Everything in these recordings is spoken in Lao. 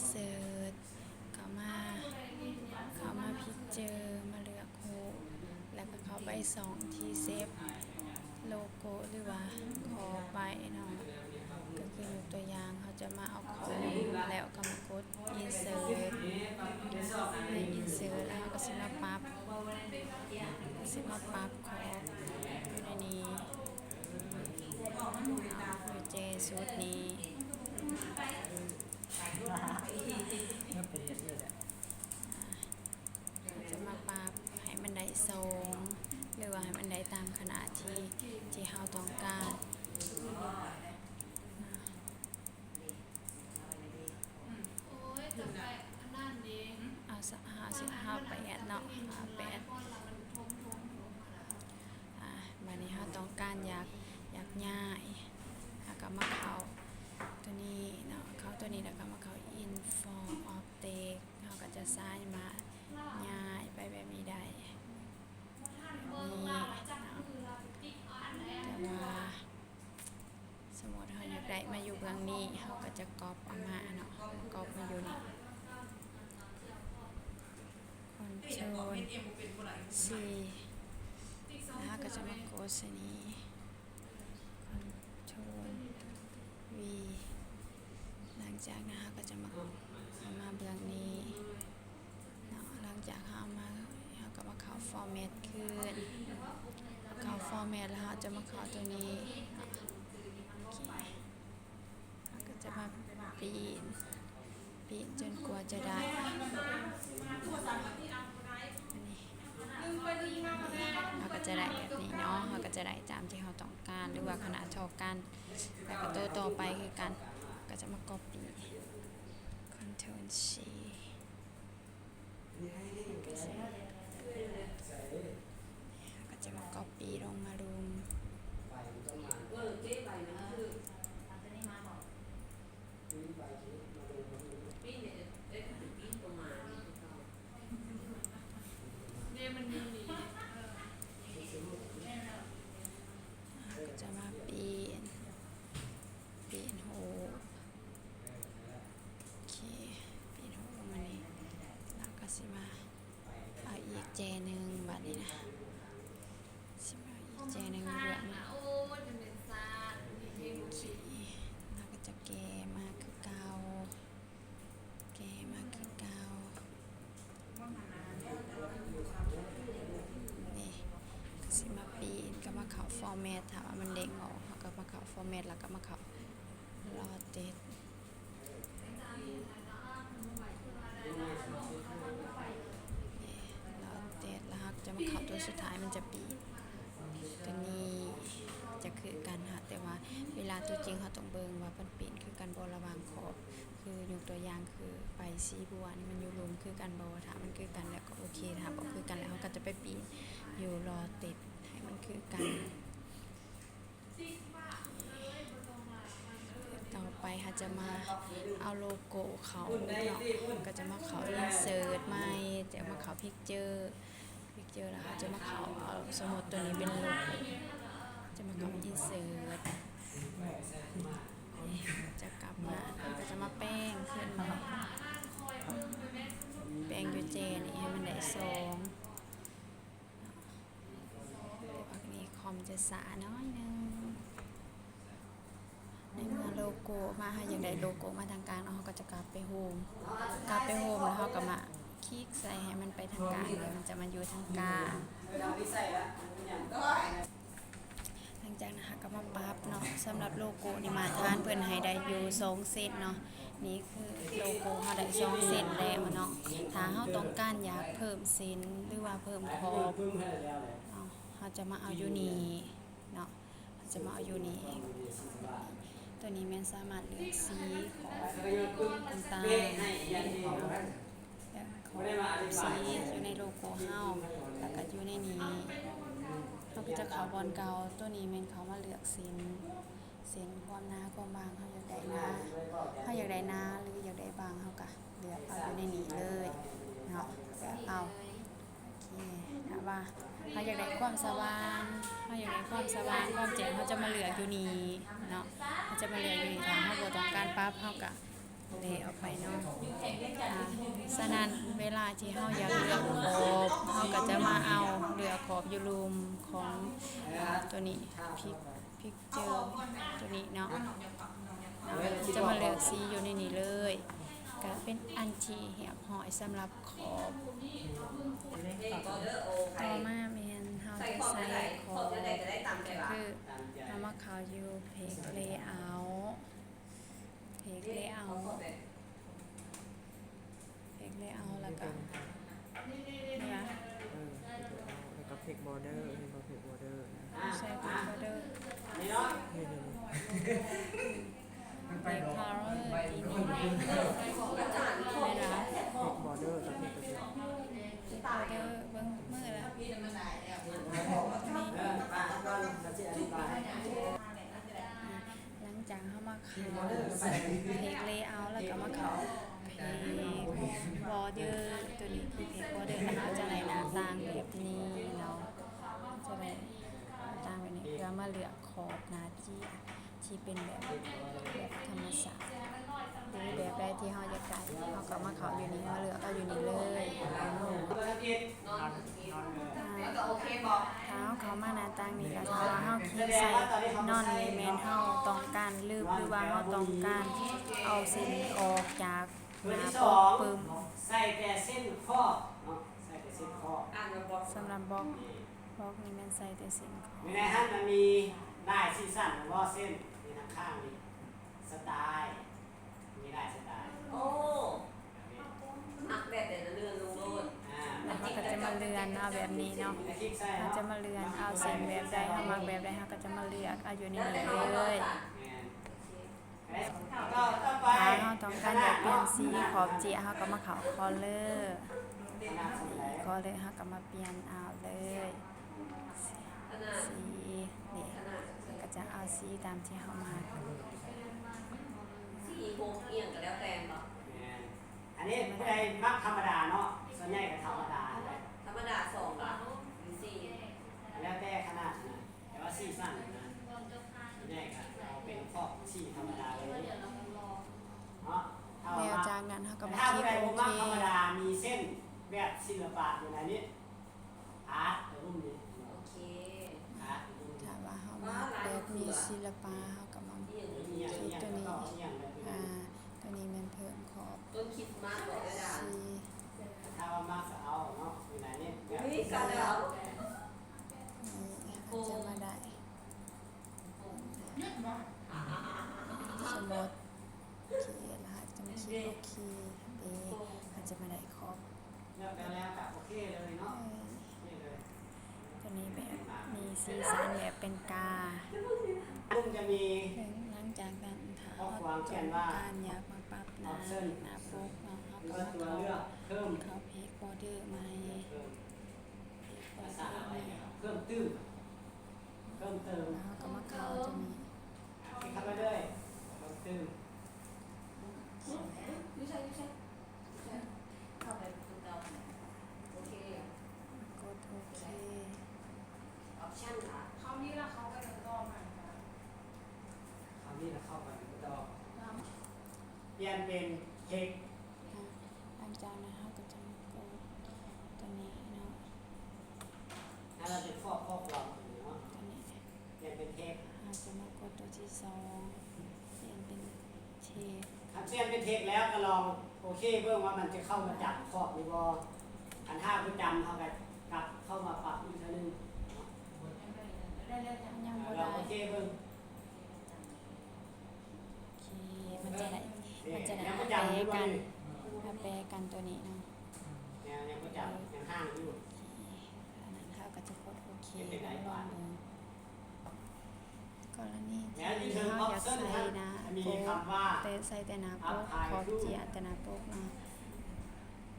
ເສີດ ເຂົ້າມາ ເຂົ້າມາພິກເຈີ ມາເລືອກຮູບ ແລ້ວກໍເຂົ້າໄປຊ່ອງທີ່ເຊບໂລໂກ້ ຫຼືວ່າຂອບໄວ້ເນາະ. ກໍຄືຍົກຕົວຢ່າງ ເຮົາຈະມາເອົາຂອບ ແລ້ວກໍມາກົດອິນເສີດ ອິນເສີດ ແລ້ວເຮົາກໍຊິມາປັບ ກໍຊິມາປັບຂອບຢູ່ໃນນີ້ ຢູ່ເຈຊຸດນີ້. ເຮົາຈະມາປັບໃຫ້ມັນໄດ້ສອງ ຫຼືວ່າໃຫ້ມັນໄດ້ຕາມຂະໜາດທີ່ ທີ່ເຮົາຕ້ອງການ. ເອົາຊະ ເຮົາຊິ ເຮົາແປດເນາະ ເຮົາແປດ. ອາ ບາດນີ້ເຮົາຕ້ອງການຢາກ ຢາກຍ້າຍ ເຮົາກໍມາເຂົ້າຕົວນີ້ເນາະ ເຂົ້າຕົວນີ້ ແລ້ວກໍມາເຂົ້າ Inform Object ເຮົາກໍຈະສາມາດຍ້າຍໄປແບບນີ້ໄດ້ ແບບນີ້ເນາະ. ແຕ່ວ່າ ສົມມຸດເຮົາຢາກໄດ້ມາຢູ່ເບື້ອງນີ້ ເຮົາກໍຈະກັອບເອົາມາເນາະ ກັອບມາຢູ່ນີ້ Control C ແລ້ວເຮົາກໍຈະມາກົດໃສ່ນີ້ Control V. ຫຼັງຈາກນັ້ນເຮົາກໍຈະມາ ເອົາມາເບື້ອງນີ້ ເນາະ. ຫຼັງຈາກເຮົາເອົາມາ ເຮົາກໍມາເຂົ້າ Format ຄືນ ເຂົ້າ Format ແລ້ວເຮົາຈະມາເຂົ້າຕົວນີ້ ໂອເຄ ເຮົາກໍຈະມາປີ້ນ ປີ້ນຈົນກວ່າຈະໄດ້ ອັນນີ້ ເຮົາກໍຈະໄດ້ແບບນີ້ເນາະ ເຮົາກໍຈະໄດ້ຕາມທີ່ເຮົາຕ້ອງການ ຫຼືວ່າຂະໜາດເທົ່າກັນ ແລ້ວກໍໂຕຕໍ່ໄປຄືກັນ ກໍຈະມາ Copy Control C ແລ້ວກໍຈະມາ Copy ລົງມາລຸ່ມ ກໍຈະມາປີ້ນ ປີ້ນຮູບ ໂອເຄ ປີ້ນຮູບລົງມານີ້ ແລ້ວກໍຊິມາເອົາອີກແຈໜຶ່ງ ບາດນີ້ນະ ຊິມາເອົາອີກແຈໜຶ່ງເພື່ອ ໂອ້ຍ ມັນເປັນຊາດ ໂອເຄ ແລ້ວກໍຈະແກ້ມາຄືເກົ່າ ແກ້ມາຄືເກົ່າ ນີ້ ກໍຊິມາປີ້ນ ກໍມາເຂົ້າ Format ຖ້າວ່າມັນເດ້ງອອກ ເຮົາກໍມາເຂົ້າ Format ແລ້ວກໍມາເຂົ້າ Rotate ນີ້ Rotate ແລ້ວເຮົາຈະມາເຂົ້າຕົວສຸດທ້າຍ ມັນຈະປີ້ນ ຕົວນີ້ຈະຄືກັນຫັ້ນ ແຕ່ວ່າເວລາຕົວຈິງເຮົາຕ້ອງເບິ່ງວ່າມັນປີ້ນຄືກັນບໍ່ລະຫວ່າງຂອບ ຄືຍົກຕົວຢ່າງຄືໄປສີບົວນີ້ ມັນຢູ່ລຸ່ມຄືກັນບໍ່? ຖ້າມັນຄືກັນແລ້ວກໍໂອເຄ ຖ້າບໍ່ຄືກັນແລ້ວ ເຮົາກໍຈະໄປປີ້ນຢູ່ Rotate ໃຫ້ມັນຄືກັນ. ຕໍ່ໄປເຮົາຈະມາເອົາໂລໂກ້ເຂົ້າເນາະ ກໍຈະມາເຂົ້າ Insert ໃໝ່ ຈະມາເຂົ້າ Picture Picture ແລ້ວເຮົາຈະມາເຂົ້າ ເອົາ ສົມມຸດຕົວນີ້ເປັນໂລໂກ້ ຈະມາເຂົ້າ Insert ຈະກັບມາ ເຮົາກໍຈະມາແປງຂຶ້ນ ແປງຢູ່ແຈນີ້ໃຫ້ມັນໄດ້ສອງ ແຕ່ວ່ານີ້ຄອມຈະຊ້າໜ້ອຍໜຶ່ງ. ໃນເມື່ອໂລໂກ້ມາ ເຮົາຢາກໄດ້ໂລໂກ້ມາທາງກາງເນາະ ເຮົາກໍຈະກັບໄປໂຮມ ກັບໄປໂຮມ ແລ້ວເຮົາກໍມາຄລິກໃສ່ໃຫ້ມັນໄປທາງກາງ ແລ້ວມັນຈະມາຢູ່ທາງກາງ. ຫຼັງຈາກນັ້ນເຮົາກໍມາປັບເນາະ ສຳລັບໂລໂກ້ນີ້ ມາດຕະຖານເພິ່ນໃຫ້ໄດ້ຢູ່ສອງເຊັນເນາະ. ນີ້ຄືໂລໂກ້ເຮົາໄດ້ສອງເຊັນແລ້ວເນາະ. ຖ້າເຮົາຕ້ອງການຢາກເພີ່ມເສັ້ນ ຫຼືວ່າເພີ່ມຂອບເນາະ ເຮົາຈະມາເອົາຢູ່ນີ້ເນາະ ເຮົາຈະມາເອົາຢູ່ນີ້. ຕົວນີ້ແມ່ນສາມາດເລືອກສີຂອງຕ່າງໆ ເລືອກຂອງສີຢູ່ໃນໂລໂກ້ເຮົາ ແລ້ວກໍຢູ່ໃນນີ້ ເຮົາກໍຈະເຂົ້າບ່ອນເກົ່າ. ຕົວນີ້ແມ່ນເຂົ້າມາເລືອກເສັ້ນ ເສັ້ນຄວາມໜາຄວາມບາງ ເຮົາຢາກໄດ້ໜາ ເຮົາຢາກໄດ້ໜາ ຫຼື ຢາກໄດ້ບາງ ເຮົາກໍເລືອກເອົາຢູ່ໃນນີ້ເລີຍເນາະ ເລືອກເອົາ. ໂອເຄ ຖ້າວ່າເຮົາຢາກໄດ້ຄວາມສະຫວ່າງ ເຮົາຢາກໄດ້ຄວາມສະຫວ່າງ ຄວາມແຈ້ງ ເຮົາຈະມາເລືອກຢູ່ນີ້ເນາະ ເຮົາຈະມາເລືອກຢູ່ນີ້. ຖ້າເຮົາບໍ່ຕ້ອງການປັບ ເຮົາກໍ ເລອອກໄປເນາະ. ອາ ສະນັ້ນເວລາທີ່ເຮົາຢາກເລືອກຂອບ ເຮົາກໍຈະມາເອົາເລືອກຂອບຢູ່ລຸ່ມຂອງ ອາ ຕົວນີ້ ພິກ ພິກເຈີຕົວນີ້ເນາະ. ເຮົາຈະມາເລືອກສີຢູ່ໃນນີ້ເລີຍ ກໍເປັນອັນທີ່ຮຽບຮ້ອຍສຳລັບຂອບ. ຕໍ່ມາແມ່ນເຮົາຈະໃສ່ຂອບ ກໍຄືເຮົາມາເຂົ້າຢູ່ເພຈເລເອົາ ເພຈເລເອົາ ເພຈເລເອົາ ແລ້ວກໍ ເອີ ເພຈເລເອົາ ແລ້ວກໍເພຈບອເດີ ເຫັນບໍ່ ເພຈບອເດີນະ ໃສ່ເພຈບອເດີ ນີ້ໆໆ ເພຈຄາເລີ ນີ້ໆ ເພຈບອເດີ ເພຈບອເດີ ເພຈບອເດີ ເບິ່ງມືລະ ນີ້ ອາ ຫຼັງຈາກເຮົາມາເຂົ້າເພຈເລເອົາ ແລ້ວກໍມາເຂົ້າເພຈບອເດີ ຕົວນີ້ຄືເພຈບອເດີ ເຮົາຈະໄດ້ໜ້າຕ່າງແບບນີ້ເນາະ ຈະໄດ້ໜ້າຕ່າງແບບນີ້ ເພື່ອມາເລືອກຂອບໜ້າທີ່ ທີ່ເປັນແບບ ແບບທຳມະຊາດ ຫຼືແບບໃດທີ່ເຮົາຢາກໄດ້ ເຮົາກໍມາເຂົ້າຢູ່ນີ້ ມາເລືອກເອົາຢູ່ນີ້ເລີຍ. ຖ້າເຮົາເຂົ້າມາໜ້າຕ່າງນີ້ ກໍຖ້າວ່າເຮົາຄລິກໃສ່ນອນນີ້ ແມ່ນເຮົາຕ້ອງການລຶບ ຫຼືວ່າເຮົາຕ້ອງການເອົາເສັ້ນອອກຈາກໜ້າປົກປຶ້ມ. ໃສ່ແຕ່ເສັ້ນຂອບເນາະ ໃສ່ແຕ່ເສັ້ນຂອບ. ສຳລັບບລັອກ ບລັອກນີ້ແມ່ນໃສ່ແຕ່ເສັ້ນຂອບ. ຢູ່ໃນຫັ້ນມັນມີຫຼາຍສີສັນບໍ່ ເຊັ່ນ ມີທາງຂ້າງນີ້ ສະໄຕລ໌ ມີຫຼາຍສະໄຕລ໌. ໂອ້ ມັກແບບໃດລະເລື່ອນລົງໂລດ. ອາ ແລ້ວເຮົາກໍຈະມາເລື່ອນເອົາແບບນີ້ເນາະ ເຮົາຈະມາເລື່ອນເອົາເສັ້ນແບບໃດ ເຮົາມັກແບບໃດ ເຮົາກໍຈະມາເລືອກເອົາຢູ່ໃນນີ້ເລີຍ. ແມ່ນ ຖ້າເຮົາຕ້ອງການຢາກປ່ຽນສີຂອບເຈ້ຍ ເຮົາກໍມາເຂົ້າຄອລເລີ ຄອລເລີ ເຮົາກໍມາປ່ຽນເອົາເລີຍ ສີນີ້ ກໍຈະເອົາສີຕາມທີ່ເຮົາມັກ. ສີ່ຫົກອີ່ຫຍັງກໍແລ້ວແຕ່ບໍ່? ແມ່ນ ອັນນີ້ຜູ້ໃດມັກທຳມະດາເນາະ ສ່ວນໃຫຍ່ກໍທຳມະດາແຫຼະ ທຳມະດາສອງບາດ ຫຼືສີ່ ແລ້ວແຕ່ຂະໜາດນະ ແຕ່ວ່າສີສັນນະ ສ່ວນໃຫຍ່ກໍເອົາເປັນຂອບສີທຳມະດາເລີຍເນາະ. ແລ້ວຈາກນັ້ນເຮົາກໍມາຄລິກໂອເຄ ຖ້າຜູ້ໃດບໍ່ມັກທຳມະດາ ມີເສັ້ນແບບສິລະປະຢູ່ໃນນີ້ ອາດຕະລຸ່ມນີ້ ໂອເຄ ອາດຕະລຸ່ມນີ້ ຖ້າວ່າເຮົາມັກແບບມີສິລະປະ ເຮົາກໍມາຄລິກຕົວນີ້ ອາ ຕົວນີ້ແມ່ນເພີ່ມຂອບ ຕົ້ນຄຣິສມາດບໍ ເວລາ ສີ ຖ້າວ່າມັກກໍເອົາເນາະ ຢູ່ໃນນີ້ ອຸ້ຍ ກໍແລ້ວ ນີ້ ເຮົາຈະມາໄດ້ ສະໝຸດ ໂອເຄ ລະເຮົາຈະມາຄລິກໂອເຄ ເອ ເຮົາຈະມາໄດ້ຂອບ ແລ້ວ ແລ້ວກໍໂອເຄເລີຍເນາະ ເອີ ໂອເຄເລີຍ ຕົວນີ້ແບບມີສີສັນແບບເປັນກາ ມັນຈະມີ ຫຼັງຈາກນັ້ນ ຖ້າເຮົາຕ້ອງການຢາກມາປັບໜ້າ ໜ້າປົກເນາະ ເຮົາກໍມາເຂົ້າ ເຂົ້າເພຈບອເດີໃໝ່ ເພີ່ມ ເພີ່ມຕື່ມ ເພີ່ມເຕີມ ເຮົາກໍມາເຂົ້າຕົວນີ້ ເຂົ້າໄປເລີຍ ເພີ່ມຕື່ມ ຢູ່ໃສ ຢູ່ໃສ ຢູ່ໃສ ເຂົ້າໄປຄືເກົ່າ ໂອເຄ ກົດໂອເຄ ອອບຊັນລະ ຄາວນີ້ລະເຂົ້າໄປຕໍ່ມາ ຄາວນີ້ລະເຂົ້າໄປຕໍ່ ປ່ຽນເປັນເທັກ ອ່າ ຫຼັງຈາກນັ້ນເຮົາກໍຈະມາກົດຕົວນີ້ເນາະ ໃຫ້ມັນເປັນຂໍ້ ຂໍ້ຄວາມຕົວນີ້ເນາະ ຕົວນີ້ ປ່ຽນເປັນເທັກ ເຮົາຈະມາກົດຕົວທີສອງ ປ່ຽນເປັນເທັກ ຄັນປ່ຽນເປັນເທັກແລ້ວກໍລອງໂອເຄເບິ່ງວ່າມັນຈະເຂົ້າມາຈຳຂອບນີ້ບໍ່ ຄັນຖ້າບໍ່ຈຳ ເຮົາກໍກັບເຂົ້າມາປັບອີກເທື່ອໜຶ່ງເນາະ ຍັງບໍ່ໄດ້ ໂອເຄເບິ່ງ ໂອເຄ ມັນຈະໄດ້ ມັນຈະໄດ້ ຍັງບໍ່ຈຳ ມາແປກັນ ມາແປກັນຕົວນີ້ເນາະ ຍັງ ຍັງບໍ່ຈຳ ຍັງຫ່າງຢູ່ ໂອເຄ ອັນນັ້ນເຮົາກໍຈະກົດໂອເຄ ແລ້ວລອງເບິ່ງ ກໍລະນີທີ່ເຮົາຢາກໃສ່ໜ້າປົກ ແຕ່ໃສ່ແຕ່ໜ້າປົກ ຂອບເຈ້ຍແຕ່ໜ້າປົກເນາະ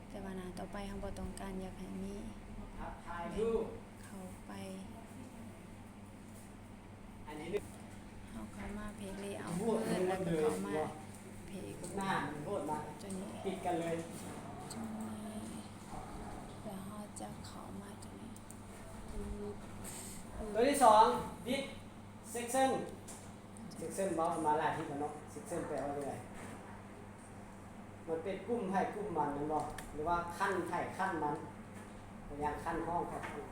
ແຕ່ວ່າໜ້າຕໍ່ໄປເຮົາບໍ່ຕ້ອງການຢາກໃຫ້ມີ ເຂົ້າໄປ ເຮົາເຂົ້າມາເພຈເລເອົາເລີຍ ແລ້ວກໍເຂົ້າມາເພຈ ໜ້າມັນໂຫດມາກ ຕົວນີ້ ຕິດກັນເລີຍ ຕົວນີ້ ແລ້ວເຮົາຈະເຂົ້າມາຕົວນີ້ ຕົວທີສອງ ດິດ ເຊັກເຊິນ ເຊັກເຊິນ ເວົ້າມາຫຼາຍທິດແລ້ວເນາະ ເຊັກເຊິນແປວ່າຈັ່ງໃດ? ເປັນກຸ່ມໃຜກຸ່ມມັນແມ່ນບໍ່ ຫຼືວ່າຂັ້ນໃຜຂັ້ນມັນ ຕົວຢ່າງຂັ້ນຫ້ອງໃຜຫ້ອງ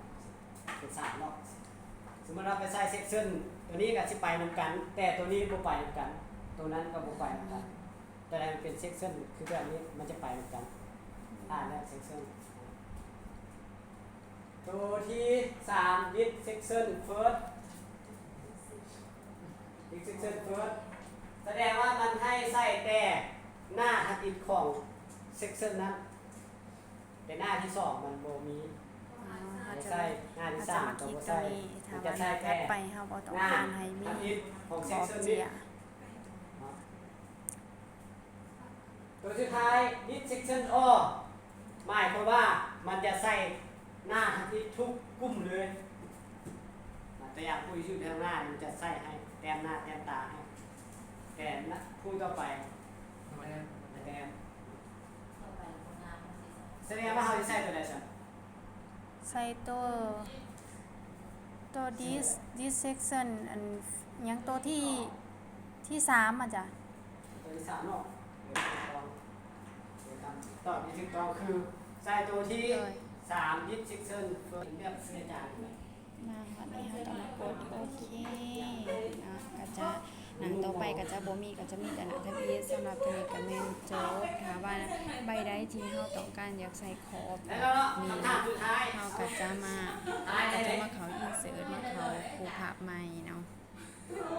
ເປັນສາມເນາະ. ສົມມຸດວ່າໄປໃສ່ section ຕົວນີ້ກໍຊິໄປນຳກັນ ແຕ່ຕົວນີ້ບໍ່ໄປນຳກັນ ຕົວນັ້ນກໍບໍ່ໄປນຳກັນ. ຕົວໃດມັນເປັນ section ຄືແບບນີ້ ມັນຈະໄປນຳກັນ ອ່ານແລ້ວ section. ຕົວທີສາມ read section first, read section first ສະແດງວ່າມັນໃຫ້ໃສ່ແຕ່ໜ້າທຳອິດຂອງ section ນັ້ນ ແຕ່ໜ້າທີສອງມັນບໍ່ມີ ໃຫ້ໃສ່ ໜ້າທີສາມກໍບໍ່ໃສ່ ມັນຈະໃສ່ແຕ່ ໄປເຮົາບໍ່ຕ້ອງການໃຫ້ມີ ທຳອິດຂອງ section ນີ້ເນາະ. ຕົວສຸດທ້າຍ read section all ໝາຍຄວາມວ່າມັນຈະໃສ່ໜ້າທັງທີ່ທຸກກຸ່ມເລີຍ. ຕົວຢ່າງຜູ້ຢູ່ທາງໜ້າ ມັນຈະໃສ່ໃຫ້ແຕ້ມໜ້າແຕ້ມຕາໃຫ້ ແຕ່ຜູ້ຕໍ່ໄປ ແຕ້ມ ສະແດງວ່າເຮົາຊິໃສ່ຕົວໃດຊັ້ນ? ໃສ່ໂຕ ໂຕ this this section ອັນຫຍັງ ໂຕທີ ທີສາມ ອາຈານ ໂຕທີສາມເນາະ. ຕອບທີ່ຖືກຕ້ອງຄືໃສ່ໂຕທີສາມ this section first ແບບອາຈານ. ມາຮອດນີ້ເຮົາກໍມາກົດໂອເຄເນາະ ກໍຈະ ໜັງຕໍ່ໄປກໍຈະບໍ່ມີ ກໍຈະມີແຕ່ໜັງທຳອິດ. ສຳລັບຕົວນີ້ກໍແມ່ນຈົບ. ຖ້າວ່າໃບໃດທີ່ເຮົາຕ້ອງການຢາກໃສ່ຂອບແບບນີ້ເນາະ ເຮົາກໍຈະມາ ເຮົາກໍຈະມາເຂົ້າ insert ມາເຂົ້າຄູ່ພາບໃໝ່ເນາະ.